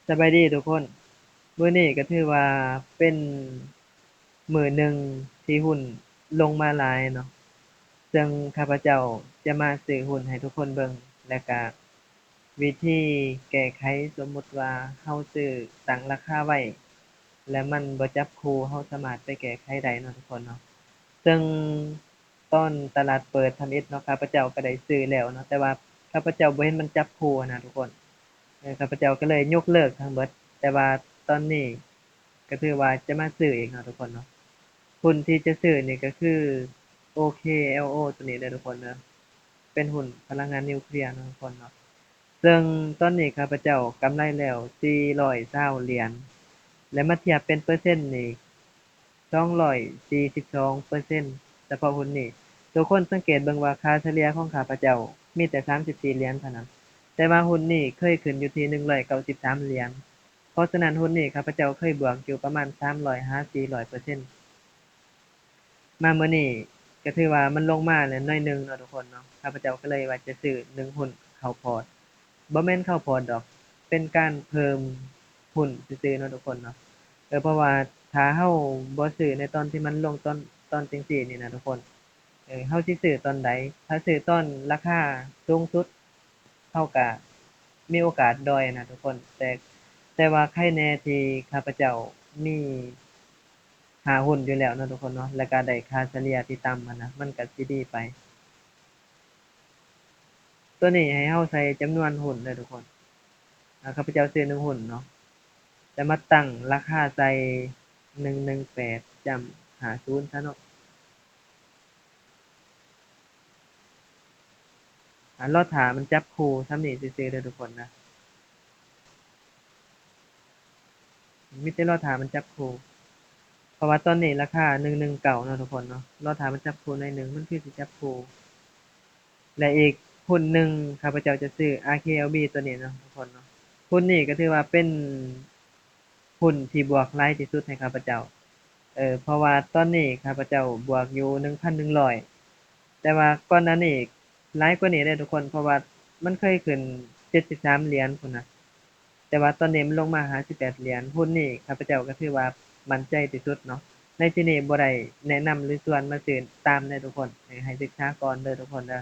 ສະບາຍດີທຸກຄົນ, ມື້ນີ້ກໍຖືວ່າເປັນມື້ໜຶ່ງທີ່ຫຸ້ນລົງມາຫຼາຍເນາະ, ເຊິ່ງຂ້າພະເຈົ້າຈະມາຊື້ຫຸ້ນໃຫ້ທຸກຄົນເບິ່ງ ແລະກະວິທີແກ້ໄຂ ສົມມຸດວ່າເຮົາຊື້ຕັ້ງລາຄາໄວ້ ແລະມັນບໍ່ຈັບຄູ່ ເຮົາສາມາດໄປແກ້ໄຂໄດ້ເນາະທຸກຄົນເນາະ. ເຊິ່ງ ຕອນຕະຫຼາດເປີດທຳອິດເນາະ ຂ້າພະເຈົ້າກໍໄດ້ຊື້ແລ້ວເນາະ, ແຕ່ວ່າຂ້າພະເຈົ້າບໍ່ເຫັນມັນຈັບຄູ່ນະທຸກຄົນ. ເອີ ຂ້າພະເຈົ້າກໍເລີຍຍົກເລີກທັງເບິດ, ແຕ່ວ່າຕອນນີ້ກໍຖືວ່າຈະມາຊື້ອີກເນາະທຸກຄົນເນາະ. ຫຸ້ນທີ່ຈະຊື້ນີ້ກໍຄື ໂອເຄ ແອລໂອ ໂຕນີ້ເດີທຸກຄົນເດີ, ເປັນຫຸ້ນພະລັງງານນິວເຄລຍເນາະທຸກຄົນເນາະ. ເຊິ່ງຕອນນີ້ຂ້າພະເຈົ້າກຳໄລແລ້ວສີ່ຮ້ອຍຊາວຫຼຽນ ແລະມາທຽບເປັນເປີເຊັນນີ້ ສອງຮ້ອຍສີ່ສິບສອງເປີເຊັນ ສະເພາະຫຸ້ນນີ້. ທຸກຄົນສັງເກດເບິ່ງວ່າຄ່າສະເລ່ຍຂອງຂ້າພະເຈົ້າມີແຕ່ສາມສິບສີ່ຫຼຽນເທົ່ານັ້ນ, ແຕ່ວ່າຫຸ້ນນີ້ເຄີຍຂຶ້ນຢູ່ທີ່ໜຶ່ງຮ້ອຍເກົ້າສິບສາມຫຼຽນ. ເພາະສະນັ້ນຫຸ້ນນີ້ຂ້າພະເຈົ້າເຄີຍບວກຢູ່ປະມານສາມຮ້ອຍຫາສີ່ຮ້ອຍເປີເຊັນ. ມາມື້ນີ້ກໍຖືວ່າມັນລົງມາແລ້ວໜ້ອຍໜຶ່ງເນາະທຸກຄົນເນາະ, ຂ້າພະເຈົ້າກໍເລີຍວ່າຈະຊື້ໜຶ່ງຫຸ້ນເຂົ້າພອດ, ບໍ່ແມ່ນເຂົ້າພອດດອກ ເປັນການເພີ່ມຫຸ້ນຊື່ໆເນາະທຸກຄົນເນາະ. ເອີ ເພາະວ່າຖ້າເຮົາບໍ່ຊື້ໃນຕອນທີ່ມັນລົງ ຕອນ ຕອນຈັ່ງຊີ້ນີ້ນະທຸກຄົນ, ເອີ ເຮົາຊິຊື້ຕອນໃດ? ຖ້າຊື້ຕອນລາຄາສູງສຸດ ເຮົາກະມີໂອກາດດອຍນະທຸກຄົນ, ແຕ່ ແຕ່ວ່າໃຄແນ່ທີ່ຂ້າພະເຈົ້າມີຫ້າຫຸ້ນຢູ່ແລ້ວເນາະທຸກຄົນເນາະ, ແລ້ວກະໄດ້ຄ່າສະເລ່ຍທີ່ຕ່ຳຫັ້ນນະ ມັນກະຊິດີໄປ. ຕົວນີ້ໃຫ້ເຮົາໃສ່ຈຳນວນຫຸ້ນເດີທຸກຄົນ. ອາ ຂ້າພະເຈົ້າຊື້ໜຶ່ງຫຸ້ນເນາະ, ແຕ່ມາຕັ້ງລາຄາໃສ່ໜຶ່ງໜຶ່ງແປດຈ້ຳຫ້າສູນຊະເນາະ. ອາ ລໍຖ້າມັນຈັບຄູ່ສ່ຳນີ້ຊື່ໆເດີທຸກຄົນນະ, ມີແຕ່ລໍຖ້າມັນຈັບຄູ່ ເພາະວ່າຕອນນີ້ລາຄາໜຶ່ງໜຶ່ງເກົ້າເນາະທຸກຄົນເນາະ, ລໍຖ້າມັນຈັບຄູ່ໜ້ອຍໜຶ່ງ ມັນຄືຊິຈັບຄູ່. ແລະອີກຫຸ້ນໜຶ່ງ ຂ້າພະເຈົ້າຈະຊື້ ອາ ເຄ ແອລ ບີ ຕົວນີ້ເນາະທຸກຄົນເນາະ. ຫຸ້ນນີ້ກໍຖືວ່າເປັນຫຸ້ນທີ່ບວກຫຼາຍທີ່ສຸດໃຫ້ຂ້າພະເຈົ້າ ເອີ ເພາະວ່າຕອນນີ້ຂ້າພະເຈົ້າບວກຢູ່ໜຶ່ງພັນໜຶ່ງຮ້ອຍ, ແຕ່ວ່າກ່ອນໜ້ານີ້ຫຼາຍກວ່ານີ້ເດ້ທຸກຄົນ, ເພາະວ່າມັນເຄີຍຂຶ້ນເຈັດສິບສາມຫຼຽນພຸ້ນນະ. ແຕ່ວ່າຕອນນີ້ມັນລົງມາຫ້າສິບແປດຫຼຽນ. ຫຸ້ນນີ້ຂ້າພະເຈົ້າກໍຖືວ່າໝັ້ນໃຈທີ່ສຸດເນາະ. ໃນທີ່ນີ້ບໍ່ໄດ້ແນະນຳ ຫຼື ຊວນມາຊື້ຕາມເດີທຸກຄົນ, ໃຫ້ສຶກສາກ່ອນເດີທຸກຄົນເດີ.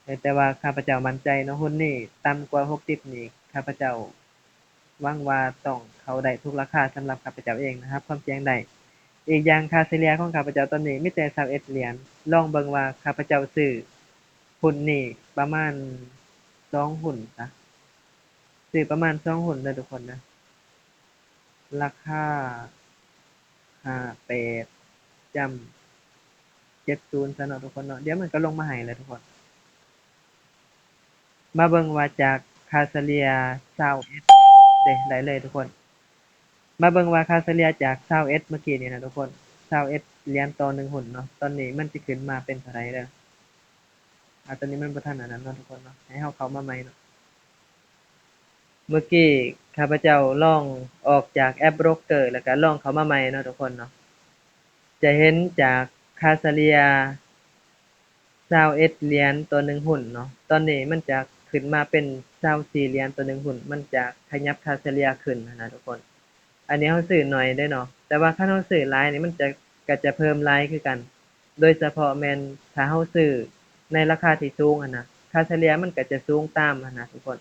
ເອີ ແຕ່ວ່າຂ້າພະເຈົ້າໝັ້ນໃຈເນາະ, ຫຸ້ນນີ້ຕ່ຳກວ່າຫົກສິບນີ້ ຂ້າພະເຈົ້າຫວັງວ່າຕ້ອງເຂົ້າໄດ້ທຸກລາຄາ. ສຳລັບຂ້າພະເຈົ້າເອງນະ ຮັບຄວາມສ່ຽງໄດ້. ອີກຢ່າງຄ່າສະເລ່ຍຂອງຂ້າພະເຈົ້າຕອນນີ້ມີແຕ່ຊາວເອັດຫຼຽນ. ລອງເບິ່ງວ່າຂ້າພະເຈົ້າຊື້ຫຸ້ນນີ້ປະມານສອງຫຸ້ນຊະ, ຊື້ປະມານສອງຫຸ້ນເດີທຸກຄົນເດີ. ລາຄາຫ້າແປດຈ້ຳເຈັດສູນຊະເນາະທຸກຄົນເນາະ, ດຽວມັນກໍລົງມາໃຫ້ແລ້ວທຸກຄົນ. ມາເບິ່ງວ່າຈາກຄ່າສະເລ່ຍຊາວເອັດເດ້ ໄດ້ເລີຍທຸກຄົນ. ມາເບິ່ງວ່າຄ່າສະເລ່ຍຈາກຊາວເອັດເມື່ອກີ້ນີ້ນະທຸກຄົນ, ຊາວເອັດຫຼຽນຕໍ່ໜຶ່ງຫຸ້ນເນາະ, ຕອນນີ້ມັນຊິຂຶ້ນມາເປັນເທົ່າໃດເດີ. ອາ ຕອນນີ້ມັນບໍ່ທັນອັນນັ້ນເນາະທຸກຄົນເນາະ, ໃຫ້ເຮົາເຂົ້າມາໃໝ່ເນາະ. ເມື່ອກີ້ຂ້າພະເຈົ້າລອງອອກຈາກແອັບໂບຣກເກີ ແລ້ວກະລອງເຂົ້າມາໃໝ່ເນາະທຸກຄົນເນາະ, ຈະເຫັນຈາກຄ່າສະເລ່ຍຊາວເອັດຫຼຽນຕໍ່ໜຶ່ງຫຸ້ນເນາະ, ຕອນນີ້ມັນຈະຂຶ້ນມາເປັນຊາວສີ່ຫຼຽນຕໍ່ໜຶ່ງຫຸ້ນ, ມັນຈະຂະຫຍັບຄ່າສະເລ່ຍຂຶ້ນຫັ້ນນະທຸກຄົນ. ອັນນີ້ເຮົາຊື້ໜ້ອຍເດ້ເນາະ, ແຕ່ວ່າຄັນເຮົາຊື້ຫຼາຍນີ້ ມັນຈະ ກໍຈະເພີ່ມຫຼາຍຄືກັນ. ໂດຍສະເພາະແມ່ນຖ້າເຮົາຊື້ໃນລາຄາທີ່ສູງຫັ້ນນະ, ຄ່າສະເລ່ຍມັນກໍຈະສູງຕາມຫັ້ນນະທຸກຄົນ.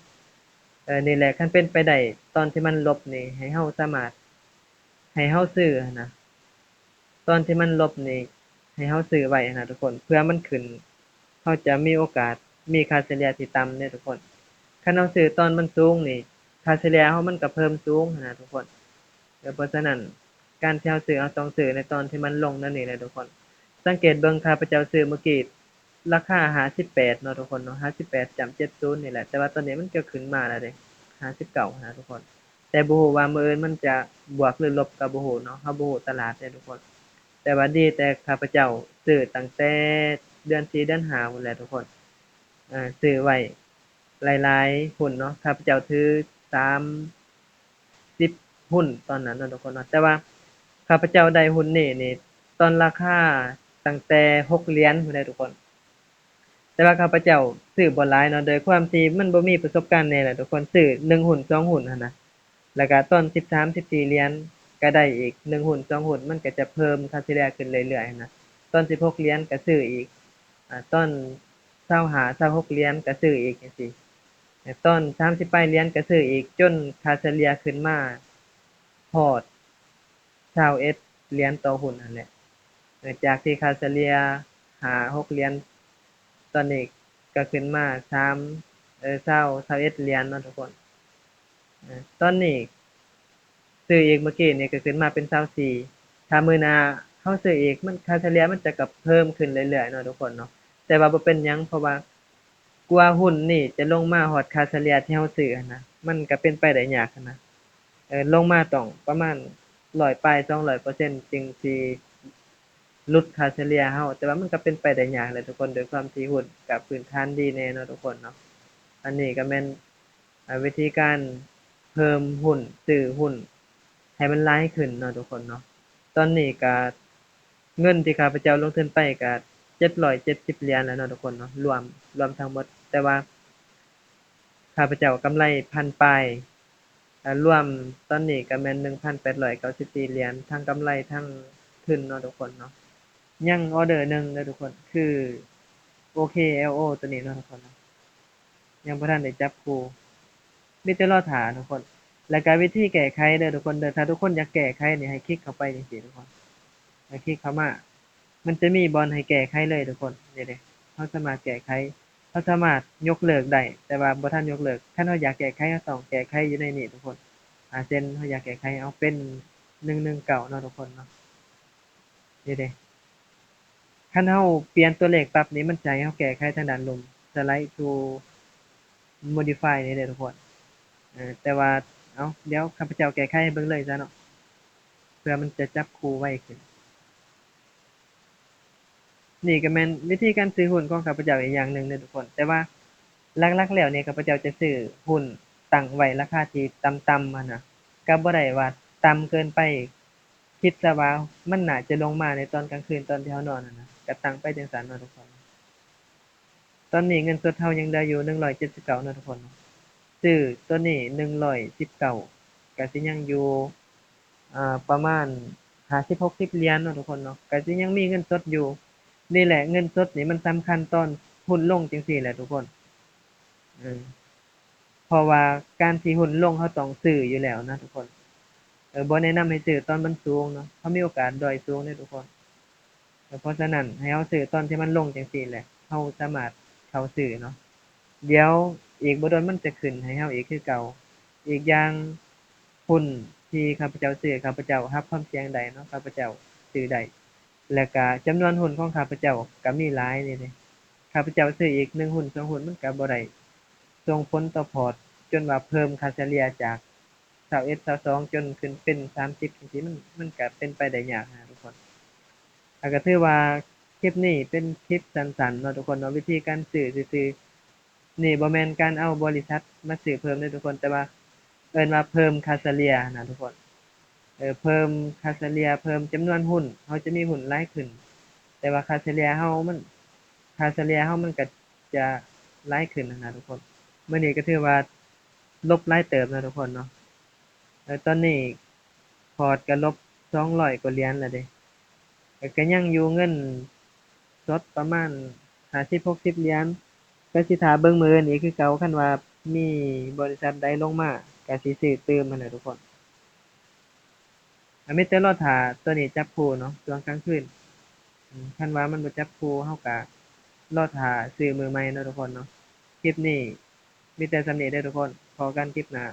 ເອີ ນີ້ແຫຼະ, ຄັນເປັນໄປໄດ້ ຕອນທີ່ມັນລົບນີ້ ໃຫ້ເຮົາສາມາດ ໃຫ້ເຮົາຊື້ຫັ້ນນະ, ຕອນທີ່ມັນລົບນີ້ ໃຫ້ເຮົາຊື້ໄວ້ຫັ້ນນະທຸກຄົນ, ເພື່ອມັນຂຶ້ນ ເຮົາຈະມີໂອກາດມີຄ່າສະເລ່ຍທີ່ຕ່ຳເດ້ທຸກຄົນ. ຄັນເຮົາຊື້ຕອນມັນສູງນີ້ ຄ່າສະເລ່ຍເຮົາມັນກໍເພີ່ມສູງຫັ້ນນະທຸກຄົນ. ເອີ ເພາະສະນັ້ນ ການທີ່ເຮົາຊື້ ເຮົາຕ້ອງຊື້ໃນຕອນທີ່ມັນລົງແນວນີ້ແຫຼະທຸກຄົນ. ສັງເກດເບິ່ງ ຂ້າພະເຈົ້າຊື້ມື້ກີ້ລາຄາຫ້າສິບແປດເນາະທຸກຄົນເນາະ, ຫ້າສິບແປດຈ້ຳເຈັດສູນນີ້ແຫຼະ, ແຕ່ວ່າຕອນນີ້ມັນກໍຂຶ້ນມາແລ້ວເດ້ ຫ້າສິບເກົ້າຫັ້ນນະທຸກຄົນ. ແຕ່ບໍ່ຮູ້ວ່າມື້ອື່ນມັນຈະບວກ ຫຼື ລົບກໍບໍ່ຮູ້ເນາະ, ເຮົາບໍ່ຮູ້ຕະຫຼາດເດ້ທຸກຄົນ. ແຕ່ວ່າດີແຕ່ຂ້າພະເຈົ້າຊື້ຕັ້ງແຕ່ເດືອນສີ່ເດືອນຫ້າພຸ້ນແຫຼະທຸກຄົນ, ເອີ ຊື້ໄວ້ຫຼາຍໆຫຸ້ນເນາະ, ຂ້າພະເຈົ້າຖືສາມ ສິບຫຸ້ນຕອນນັ້ນເນາະທຸກຄົນເນາະ. ແຕ່ວ່າຂ້າພະເຈົ້າໄດ້ຫຸ້ນນີ້ນີ້ ຕອນລາຄາຕັ້ງແຕ່ຫົກຫຼຽນພຸ້ນເດ້ທຸກຄົນ. ແຕ່ວ່າຂ້າພະເຈົ້າຊື້ບໍ່ຫຼາຍເນາະ, ໂດຍຄວາມທີ່ມັນບໍ່ມີປະສົບການແດ່ແຫຼະທຸກຄົນ, ຊື້ໜຶ່ງຫຸ້ນສອງຫຸ້ນຫັ້ນນະ. ແລ້ວກໍຕອນສິບສາມ ສິບສີ່ຫຼຽນກໍໄດ້ອີກ ໜຶ່ງຫຸ້ນ ສອງຫຸ້ນ ມັນກໍຈະເພີ່ມຄ່າສະເລ່ຍຂຶ້ນເລື້ອຍໆຫັ້ນນະ. ຕອນສິບຫົກຫຼຽນກໍຊື້ອີກ ອາ ຕອນຊາວຫ້າ ຊາວຫົກຫຼຽນກໍຊື້ອີກ ຈັ່ງຊີ້. ແລະ ຕອນສາມສິບປາຍຫຼຽນກໍຊື້ອີກ ຈົນຄ່າສະເລ່ຍຂຶ້ນມາຮອດຊາວເອັດຫຼຽນຕໍ່ຫຸ້ນຫັ້ນແຫຼະ. ເອີ ຈາກທີ່ຄ່າສະເລ່ຍຫ້າຫົກຫຼຽນ ຕອນນີ້ກໍຂຶ້ນມາສາມ ເອີ ຊາວ ຊາວເອັດຫຼຽນເນາະທຸກຄົນ. ເອີ ຕອນນີ້ຊື້ອີກເມື່ອກີ້ນີ້ກໍຂຶ້ນມາເປັນຊາວສີ່ ຖ້າມື້ໜ້າເຮົາຊື້ອີກ ມັນ ຄ່າສະເລ່ຍມັນຈະກໍເພີ່ມຂຶ້ນເລື້ອຍໆເນາະທຸກຄົນເນາະ. ແຕ່ວ່າບໍ່ເປັນຫຍັງ ເພາະວ່າກວ່າຫຸ້ນນີ້ຈະລົງມາຮອດຄ່າສະເລ່ຍທີ່ເຮົາຊື້ຫັ້ນນະ ມັນກໍເປັນໄປໄດ້ຍາກຫັ້ນນະ. ເອີ ລົງມາຕ້ອງປະມານຮ້ອຍປາຍ ສອງຮ້ອຍເປີເຊັນ ຈຶ່ງຊິຫຼຸດຄ່າສະເລ່ຍເຮົາ, ແຕ່ວ່າມັນກໍເປັນໄປໄດ້ຍາກແຫຼະທຸກຄົນ ດ້ວຍຄວາມທີ່ຫຸ້ນກໍພື້ນຖານດີແດ່ເນາະທຸກຄົນເນາະ. ອັນນີ້ກໍແມ່ນ ອາ ວິທີການເພີ່ມຫຸ້ນ ຊື້ຫຸ້ນໃຫ້ມັນຫຼາຍຂຶ້ນເນາະທຸກຄົນເນາະ. ຕອນນີ້ກໍເງິນທີ່ຂ້າພະເຈົ້າລົງທຶນໄປກໍເຈັດຮ້ອຍເຈັດສິບຫຼຽນແລ້ວເນາະທຸກຄົນເນາະ ລວມ ລວມທັງໝົດ, ແຕ່ວ່າຂ້າພະເຈົ້າກຳໄລພັນປາຍ ອາ ລວມຕອນນີ້ກໍແມ່ນໜຶ່ງພັນແປດຮ້ອຍເກົ້າສິບສີ່ຫຼຽນ ທັງກຳໄລທັງທຶນເນາະທຸກຄົນເນາະ. ຍັງອໍເດີໜຶ່ງເດີທຸກຄົນ ຄື ໂອເຄ ແອລໂອ ຕົວນີ້ເນາະທຸກຄົນເນາະ ຍັງບໍ່ທັນໄດ້ຈັບຄູ່ ມີແຕ່ລໍຖ້າທຸກຄົນ. ແລ້ວກໍວິທີແກ້ໄຂເດີທຸກຄົນເດີ ຖ້າທຸກຄົນຢາກແກ້ໄຂນີ້ ໃຫ້ຄລິກເຂົ້າໄປຈັ່ງຊີ້ທຸກຄົນ ໃຫ້ຄລິກເຂົ້າມາ ມັນຈະມີບ່ອນໃຫ້ແກ້ໄຂເລີຍທຸກຄົນ. ນີ້ເດ້ ເຮົາສາມາດແກ້ໄຂ ເຮົາສາມາດຍົກເລີກໄດ້ ແຕ່ວ່າບໍ່ທັນຍົກເລີກ. ຄັນເຮົາຢາກແກ້ໄຂ ເຮົາຕ້ອງແກ້ໄຂຢູ່ໃນນີ້ທຸກຄົນ. ອາ ເຊັ່ນເຮົາຢາກແກ້ໄຂເອົາເປັນໜຶ່ງໜຶ່ງເກົ້າເນາະທຸກຄົນເນາະ. ນີ້ເດ້ ຄັນເຮົາປ່ຽນຕົວເລກປັບນີ້ ມັນຈະໃຫ້ເຮົາແກ້ໄຂທາງດ້ານລຸ່ມ Slide to Modify ນີ້ເດ້ທຸກຄົນ. ເອີ ແຕ່ວ່າ ເອົາ ດຽວຂ້າພະເຈົ້າແກ້ໄຂໃຫ້ເບິ່ງເລີຍຊະເນາະ ເພື່ອມັນຈະຈັບຄູ່ໄວຂຶ້ນ. ນີ້ກໍແມ່ນວິທີການຊື້ຫຸ້ນຂອງຂ້າພະເຈົ້າອີກຢ່າງໜຶ່ງເດີທຸກຄົນ. ແຕ່ວ່າຫຼັກໆແລ້ວນີ້ ຂ້າພະເຈົ້າຈະຊື້ຫຸ້ນຕັ້ງໄວ້ລາຄາທີ່ຕ່ຳໆຫັ້ນນະ ກໍບໍ່ໄດ້ວ່າຕ່ຳເກີນໄປ. ຄິດຊະວ່າມັນໜ້າຈະລົງມາໃນຕອນກາງຄືນ ຕອນທີ່ເຮົານອນຫັ້ນນະ ກໍຕັ້ງໄປຈັ່ງຊັ້ນເນາະທຸກຄົນ. ຕອນນີ້ເງິນສົດເຮົາຍັງເຫຼືອຢູ່ໜຶ່ງຮ້ອຍເຈັດສິບເກົ້າເນາະທຸກຄົນເນາະ. ຊື້ຕົວນີ້ໜຶ່ງຮ້ອຍສິບເກົ້າ ກໍຊິຍັງຢູ່ ອາ ປະມານຫ້າສິບ ຫົກສິບຫຼຽນເນາະທຸກຄົນເນາະ ກໍຊິຍັງມີເງິນສົດຢູ່. ນີ້ແຫຼະ ເງິນສົດນີ້ມັນສຳຄັນຕອນຫຸ້ນລົງຈັ່ງຊີ້ແຫຼະທຸກຄົນ. ເອີ ເພາະວ່າການທີ່ຫຸ້ນລົງ ເຮົາຕ້ອງຊື້ຢູ່ແລ້ວນະທຸກຄົນ. ເອີ ບໍ່ແນະນຳໃຫ້ຊື້ຕອນມັນສູງເນາະ ເຮົາມີໂອກາດດ້ອຍສູງເດ້ທຸກຄົນ. ເພາະສະນັ້ນ ໃຫ້ເຮົາຊື້ຕອນທີ່ມັນລົງຈັ່ງຊີ້ແຫຼະ ເຮົາສາມາດເຂົ້າຊື້ເນາະ. ດຽວອີກບໍ່ດົນມັນຈະຂຶ້ນໃຫ້ເຮົາອີກຄືເກົ່າ. ອີກຢ່າງ ຫຸ້ນທີ່ຂ້າພະເຈົ້າຊື້ ຂ້າພະເຈົ້າຮັບຄວາມສ່ຽງໄດ້ເນາະ ຂ້າພະເຈົ້າຊື້ໄດ້. ແລະກະຈຳນວນຫຸ້ນຂອງຂ້າພະເຈົ້າກະມີຫຼາຍນີ້ເດ້. ຂ້າພະເຈົ້າຊື້ອີກໜຶ່ງຫຸ້ນ ສອງຫຸ້ນ ມັນກະບໍ່ໄດ້ສົ່ງຜົນຕໍ່ພອດ ຈົນວ່າເພີ່ມຄ່າສະເລ່ຍຈາກຊາວເອັດ ຊາວສອງ ຈົນຂຶ້ນເປັນສາມສິບຈັ່ງຊີ້ ມັນ ມັນກະເປັນໄປໄດ້ຍາກນະທຸກຄົນ. ແລ້ວກະຖືວ່າຄລິບນີ້ເປັນຄລິບສັ້ນໆເນາະທຸກຄົນເນາະ ວິທີການຊື້ຊື່ໆ. ນີ້ບໍ່ແມ່ນການເອົາບໍລິສັດມາຊື້ເພີ່ມເດີທຸກຄົນ ແຕ່ວ່າເອີ້ນວ່າເພີ່ມຄ່າສະເລ່ຍນະທຸກຄົນ. ເອີ ເພີ່ມຄ່າສະເລ່ຍ ເພີ່ມຈຳນວນຫຸ້ນ ເຮົາຈະມີຫຸ້ນຫຼາຍຂຶ້ນ ແຕ່ວ່າຄ່າສະເລ່ຍເຮົາມັນ ຄ່າສະເລ່ຍເຮົາມັນກະຈະຫຼາຍຂຶ້ນຫັ້ນນະທຸກຄົນ. ມື້ນີ້ກໍຖືວ່າລົບຫຼາຍເຕີບນະທຸກຄົນເນາະ. ເອີ ຕອນນີ້ພອດກໍລົບສອງຮ້ອຍກວ່າຫຼຽນແລ້ວເດ້ ແລ້ວກໍຍັງຢູ່ເງິນສົດປະມານຫ້າສິບ ຫົກສິບຫຼຽນ ກໍຊິຖ້າເບິ່ງມື້ອື່ນອີກຄືເກົ່າ. ຄັນວ່າມີບໍລິສັດໃດລົງມາ ກໍຊິຊື້ຕື່ມຫັ້ນແຫຼະທຸກຄົນ. ອາ ມີແຕ່ລໍຖ້າຕົວນີ້ຈັບຄູ່ເນາະ ຊ່ວງກາງຄືນ. ອາ ຄັນວ່າມັນບໍ່ຈັບຄູ່ ເຮົາກະລໍຖ້າຊື້ມື້ໃໝ່ເນາະທຸກຄົນເນາະ. ຄລິບນີ້ມີແຕ່ສ່ຳນີ້ເດີທຸກຄົນ ພໍ້ກັນຄລິບໜ້າ.